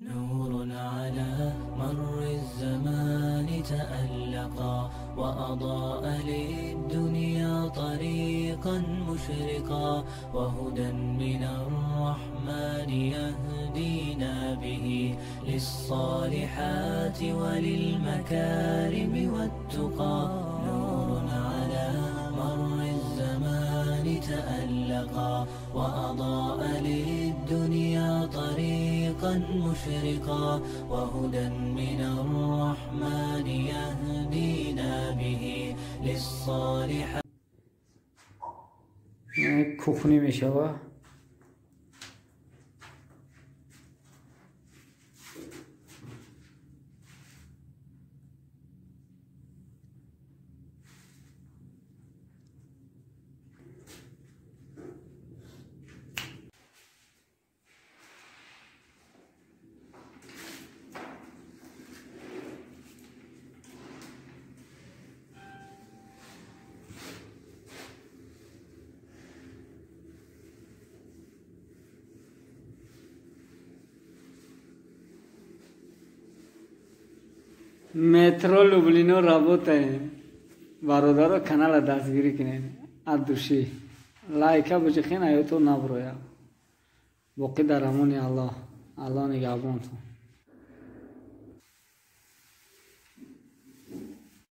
نور على مر الزمان تألقا وأضاء للدنيا طريقا مشرقا وهدى من الرحمن يهدينا به للصالحات وللمكارم والتقى. نور على مر الزمان تألقا وأضاء للدنيا طريقا مشرقا وهدى من الرحمن يهدينا به للصالحات. Кухни мешава. Метро Люблино работаем. Бародаро, канала дастгирӣ кунед аз души, лайка биҷихен, аёто наброя. Боқӣ дар амони Аллоҳ. Аллоҳ нигаҳбонтон.